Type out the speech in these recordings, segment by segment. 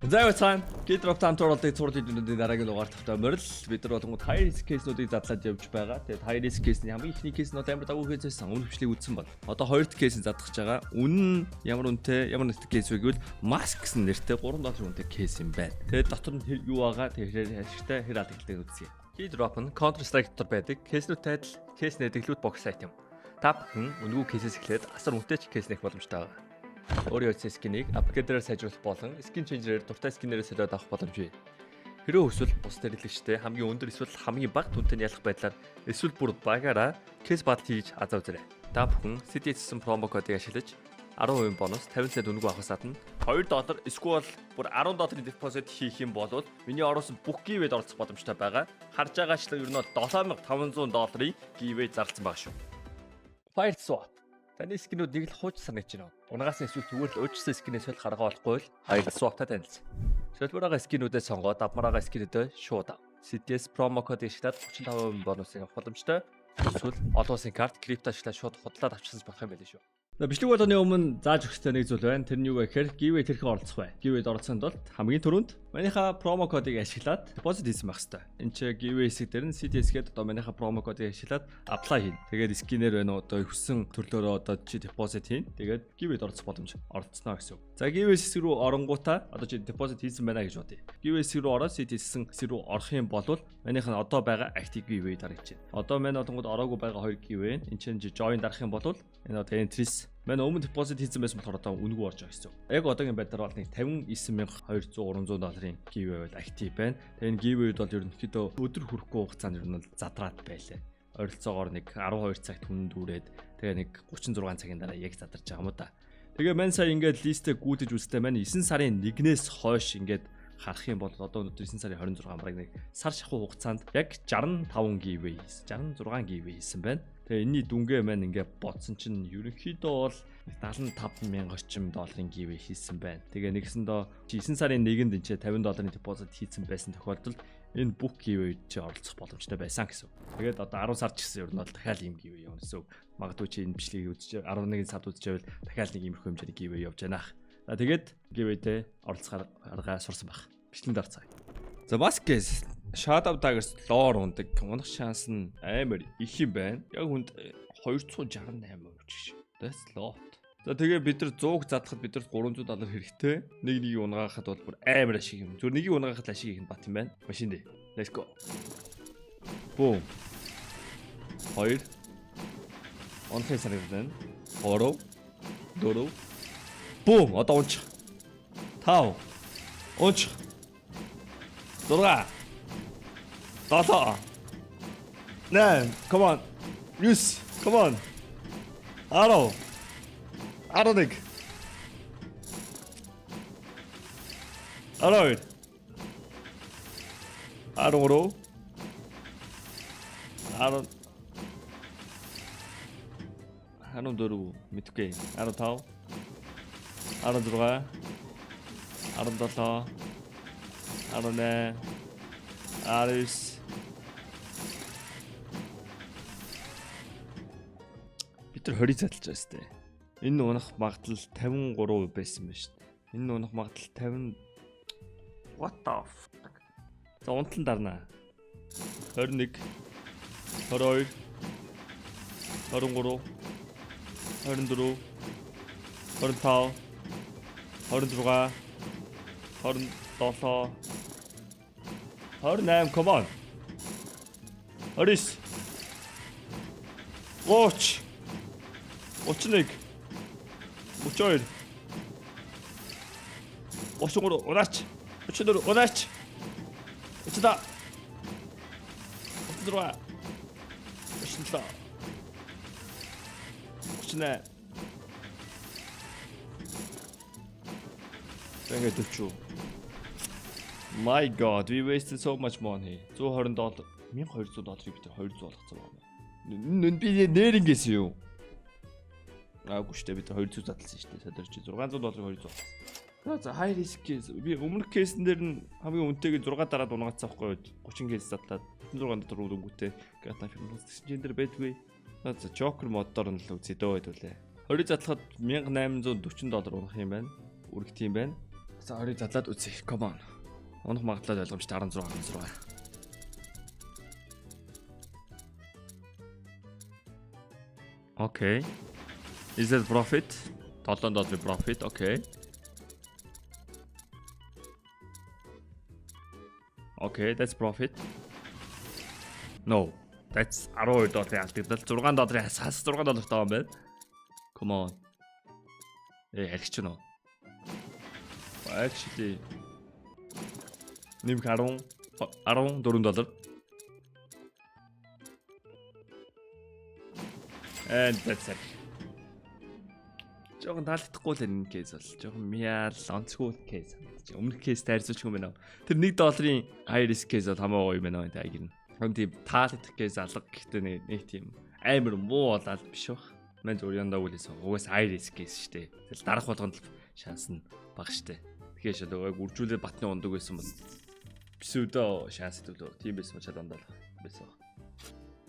За явцгаана. Keydrop хамт оролдыг цуврал видеонуудын дараагийн дугаар тавтай морил. Бид нар болонгод high risk case-нуудыг задлаад явж байгаа. Тэгээд high risk case-ний хамгийн эхний case нь бол амар дагуу case байсан. Үнэ хвшлийг үзсэн бол. Одоо хоёр дахь case-ийг задах гэж байгаа. Үнэн нь ямар үнэтэй, ямар нэртэй case вэ гэвэл mask гэсэн нэртэй 3 долларын үнэтэй case юм байна. Тэгээд дотор нь хэр юу байгаа, тэгэхээр ашигтай хэр алдагдлыг үзье. Keydrop нь Counter Strike дотор байдаг case нүүдтэй адил case нээдэг loot box сайт юм. Та бүхэн үнэгүй case ээс эхлээд асар үнэтэй ч case нээх боломжтой байгаа. Өөрийн утасны skin ийг upgrader ээр сайжруулах болон skin changer ээр дуртай skin ээрээ солиод авах боломж бий. Хэрвээ хүсвэл бусад хэрэглэгчтэй хамгийн өндөр эсвэл хамгийн бага дүнтэй нь ялах байдлаар эсвэл бүр багаараа case battle хийж азаа үзээрэй. Та бүхэн CDS гэсэн promo кодыг ашиглаж 10% бонус, 50 цент үнэгүй авахаас гадна 2 доллар эсвэл бүр 10 долларын депозит хийх юм бол миний оруулсан бүх giveaway д оролцох боломжтой байгаа. Харж байгаачлан ер нь 7500 долларын giveaway зарласан байгаа шүү. Fire Swap. Таны skin үүд нэг л хууч санагдаж байна. Унгаас нь эсвэл зүгээр л өөрчлөсөн skin ээс солих арга болохгүй л Fire Swap-тай танилцсан. Солбороо skin үүдээ сонгоод авмараа skin үүдээ шууд ав. CDS promo код ашиглаад 35% бонусыг авах боломжтой. Эсвэл олон улсын карт, крипто ашиглаад шууд худлаад авчихсан болох юм байл шүү. Бичлэг болгоны өмнө зааж өгөх ёстой нэг зүйл байна. Тэр нь юу вэ гэхээр giveaway тэрхэн оролцох бай. Giveaway-д оролцохын тулд хамгийн түрүүнд манийха promo кодыг ашиглаад депозит хийсэн байх хэрэгтэй. Энд чи giveaway хэсэг дээр нь CDS гээд одоо манийха promo кодыг ашиглаад apply хийн. Тэгээд skin ээр байна уу, одоо хүссэн төрлөөрөө одоо чи депозит хийн. Тэгээд giveaway-д оролцох боломж оролцсноо гэсэн үг. За, giveaway хэсэг рүү оронгуудаа одоо чи депозит хийсэн байна гэж бодъё. Giveaway хэсэг рүү ороод CDS гэсэн хэсэг рүү орох юм бол манийх нь одоо байгаа active giveaway дарагдаж байна. Одоо манай болонгод ороогүй байгаа хоёр giveaway. Энд чинь join дарах юм бол энэ одоо entries. Манай өмнө депозит хийсэн байсан болохоор одоо үнэгүй орж байгаа гэсэн. Яг одоогийн байдлаар бол нэг 59,200 300 долларын giveaway бол active байна. Тэгээ энэ giveaway-д бол ерөнхийдөө өдөр хүрэхгүй хугацаанд ер нь бол задраад байлаа. Ойролцоогоор нэг 12 цагт хүн дүүрээд, тэгээ нэг 36 цагийн дараа яг задарч байгаа юм да. Тэгээ мань сая ингээд list ээ гүйдэж үзтээ маань 9 сарын 1-ээс хойш ингээд харах юм бол одоо өнөөдөр 9 сарын 26, бараг нэг сар шахуу хугацаанд яг 65 giveaway хийсэн. 66 giveaway хийсэн байна. Тэгээ энэний дүнгээ маань ингээд бодсон чинь ерөнхийдөө бол 75 мянга орчим долларын giveaway хийсэн байна. Тэгээ нэгсэндөө 9 сарын 1-нд энэ 50 долларын депозит хийсэн байсан тохиолдолд энэ бүх giveaway чи оролцох боломжтой байсан гэсэн. Тэгээд одоо 10 сар ч гэсэн ер нь бол дахиад ийм giveaway явна гэсэн. Магадгүй чи энэ бичлэгийг үзэж 11 сард үзчихвэл дахиад нэг иймэрхүү хэмжээний giveaway явж байна. За, тэгээд giveaway-тэй оролцохоор арга сурсан байх. Бичлэгэнд орцгаая. За, mask case Shadow Daggers lore ундаг. Унах шанс нь амар их юм байна. Яг хүнд 268% гэж. That's lot. За, тэгээ бид нар 100-г задлахад бид нар 300 доллар хэрэгтэй. Нэг нэгийг унгаахад бол бүр амар ашиг юм. Зүгээр нэгийг унгаахад ашиг их нь бат юм байна. Машин дээ. Let's go. Boom. 2. Унахыг санагдана. 3. 4. Boom. Одоо унчих. 5. Унчих. 6. 7. 8. Come on. 9. Come on. 10. 11. 12. 13. 10. 14 мэдгүй. 15. 16. 17. 18. 19. Бид нар 20 задлж байгаа сте. Энэ унах магадлал 53% байсан байна шүү дээ. Энэ унах магадлал 50. What the fuck? За, унтлан дарнаа. 21, 22, 23, 24, 25, 26, 27, 28, come on. 29, 30, 31, 32, 33, унаач, 34, унаач, 35, 36, 37, 38. Ингээд 40. My God, we wasted so much money. 120 доллар, 1200 долларыг бид 200 болгоцсон байна. Нүн би нэрнгээс юу? Аагүй штэ, бид 200 задлсан штэ. Содорч 600 долларыг 200 болгосон. За, high risk case би өмнөх case эн дээр нь хамгийн үнэтэйг 6 дараад унгаацсан байхгүй юу? 30 case задлаад 36 доллар өрөнгөтэй гата фирмас гэсэн чинь энэ дэр байдгүй. За, Joker mode оор нь л үзье дөө хэдүүлээ. 20 задлахад 1840 доллар унах юм байна. Үргэлт юм байна. За, 20-ыг задлаад үзье. Come on. Унах магадлал ойлгомжтой 16 16. Okay. Is that profit? 7 долларын profit. Okay. Okay, that's profit. No. That's 12 долларын алдагдал. 6 долларын хас 6 доллартай юм байна. Come on. Э, архич нь. Actually нэмэх 10 14 доллар. And that's it. Жохон таалагдахгүй л энэ case бол. Жохон мяал онцгүй case санагдчих. Өмнөх case тайрсууч юм байна. Тэр 1 долларын high risk case бол хамаагүй гоё юм байна энэ аяг нь. Хэм тийм таалагдах case алга, гэхдээ нэг тийм амар муу болоод биш бах. Мэн зүгээр яндаа үлээсэн. Угаас high risk case шүү дээ. Тэгэл дарах болгонд л шанс нь бага шүү дээ. Тэгэхээр шал яг үржүүлээ батны ундаг байсан бол псевдо шанс төлөө. Тийм байсан шал ундаа байсан.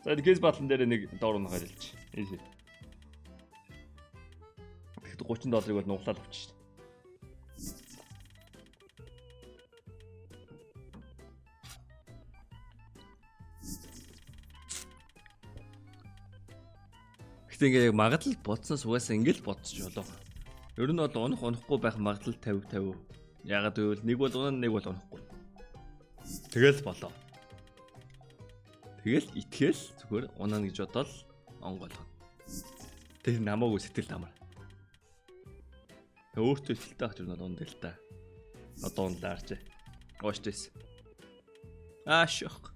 За, энэ case battle дээр нэг доор унах арилж. Easy. Тэгэхдээ 30 долларыг бол нуглаад авчих шүү дээ. Гэтэ ингээ яг магадлал бодсоос угаасаа ингээл бодчих болоо. Ер нь бол унах унахгүй байх магадлал 50 50. Ягаад гэвэл нэг бол унана, нэг бол унахгүй. Тэгэл болоо. Тэгэл итгэл зүгээр унана гэж бодоол онгойлгоно. Тэр намаагүй сэтгэл амар. Тэг өөртөө итгэлтэй байх юм бол унд л та. Одоо унлаарч. Watch this. Аа шох.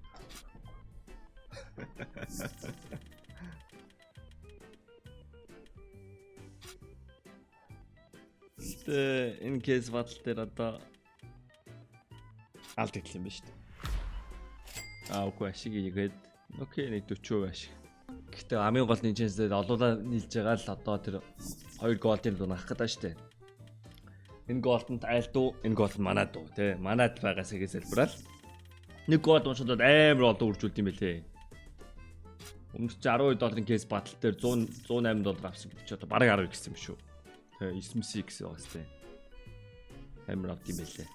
Гэтэ энэ case battle дээр одоо алдагдал юм ба шүү дээ. Аа, үгүй, ашиг хийгээд, okay, нэг 40% ашиг. Гэхдээ хамгийн гол нь энэ олуулаа нийлж байгаа л одоо тэр хоёр gold-ын дунах гэдэг шүү дээ. Энэ gold-д айл дуу, энэ gold манай дуу тий. Манад байгаа сэгээс залбираал. Нэг gold уншаад амар олон үржүүлд юм бэлээ. Өмнө чи 12 долларын case battle дээр 100 108 доллар авсан гэдэг чи одоо бараг 10 гэсэн юм шүү. Тэгээ 9 гэсэн байгаа сте. Амар авд юм бэлээ.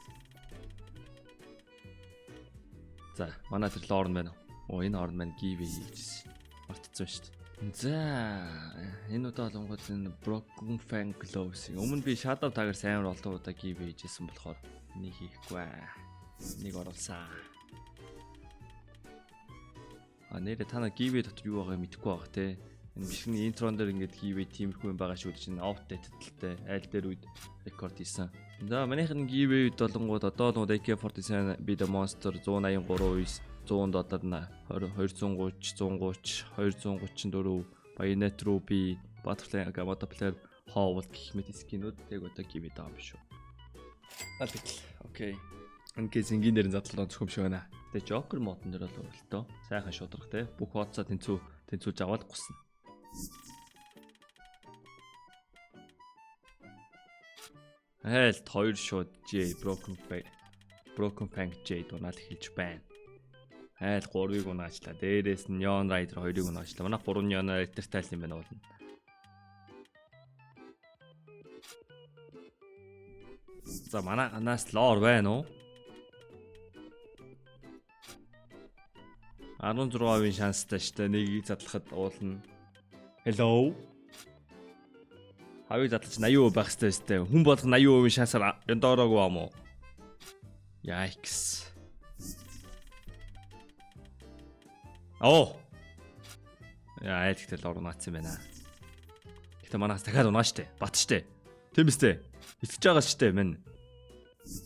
За, манай тэр лорн байна. Оо, энэ орн маань give хийжсэн. Мартцсан шүү дээ. За, энэ удаа болонгууд энэ Broken Fang Gloves. Өмнө би Shadow Tag-аар сайн олон удаа give хийжсэн болохоор нэг хийхгүй. Нэг оруулсан. А, нэрээ та нар give дотор юу байгааг мэдэхгүй байгаа те. Энэ бичлэгийн intro-н дээр ингээд give тиймэрхүү юм байгаа шүү чинь outdated тэй айл дээр үед рекорд хийсэн. За, манийх нь give үед болонгууд одоо л AK47 би the monster 183 9 100 доллар, 20 230 130 234 Bayonet Ruby Butterfly Gamma Player Howl гэх мэт skin үүд тэг одоо give байгаа юм шүү. Алдагтал. Okay. Энэ case энгийн дээр задлал онцгой юм шиг байна. Тэгээ Joker mode-н дээр бол уралдаа. Сайхан шудрах те. Бүх хооцоо тэнцүү тэнцүүлж аваад гусна. Хайлт хоёр шууд J Broken Fang J дунаал эхэлж байна. Айл 3-ыг унаачлаа. Дээрээс нь Neon Rider 2-ыг унаачлаа. Манай 3 Neon Rider тайл юм байна уулна. За, манай анаас lore байна уу? 16% шанстай штэ. Нэгийг задлахад уулна. Hello. Хавыг задлаж 80% байх хэрэгтэй штэ. Хүн болгох 80% шансаар яндороогүй юм уу? Yikes. Оо. Яа, айл ихтэл орно наацсан байна. Гэтэ манаас дахиад унаа штэ. Бат штэ. Тийм үстэй. Итгэж байгаа штэ мэн.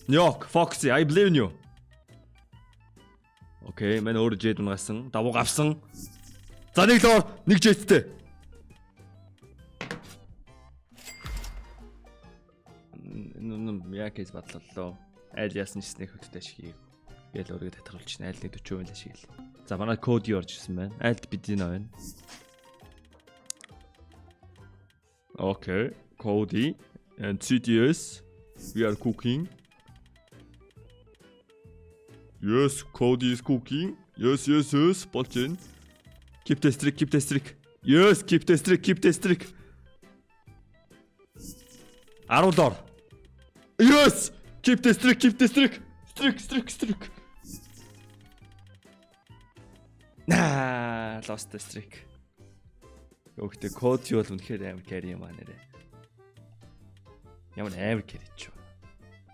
Ньок, Foxy, I believe in you. Okay, мэн өөр жед унаасан. Давуу авсан. За, нэг lore, нэг жеттэй. Энэ яа case батлаллоо. Айл яасан ч нэг хөттэй ашиг хийх. Гээл өөрийгөө татгаруулчихна. Айл нэг 40% л ашиг л. За, манай код юу орж ирсэн байна. Айлд бидний байна. Okay, Cody and CDS, we are cooking. Yes, Cody is cooking. Yes. Болж байна. Keep the streak, keep the streak. Yes, keep the streak, keep the streak. 10 доллар. Yes! Keep the streak, keep the streak. Streak, streak, streak. Наа, lost the streak. Өгтө код юу бол үнэхээр амар carry юм аа нэрээ. Ямар амар carry ч.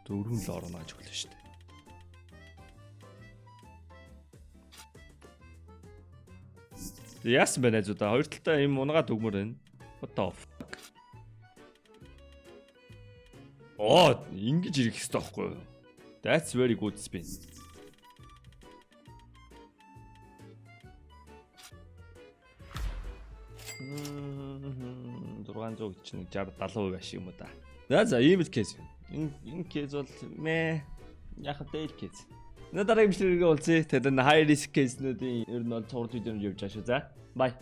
Дөрвөн л орно гэж өглөө шүү дээ. Яасан бэ, найзуудаа? Хоёр талдаа юм унгаад өгмөр байна. What the fuck? Оо, ингэж ирэх хэрэгтэй байхгүй юу? That's very good spin. Мм 600 гэж нэг 60 70% ашиг юм уу да. За, ийм л case. Энэ case бол мэ яг дээр case. На дараагийн бичлэгээр уулзъя. Тэгээд энэ high risk case-нүүдийн ер нь бол цуврал видеонд явж байгаа шүү. За. Bye.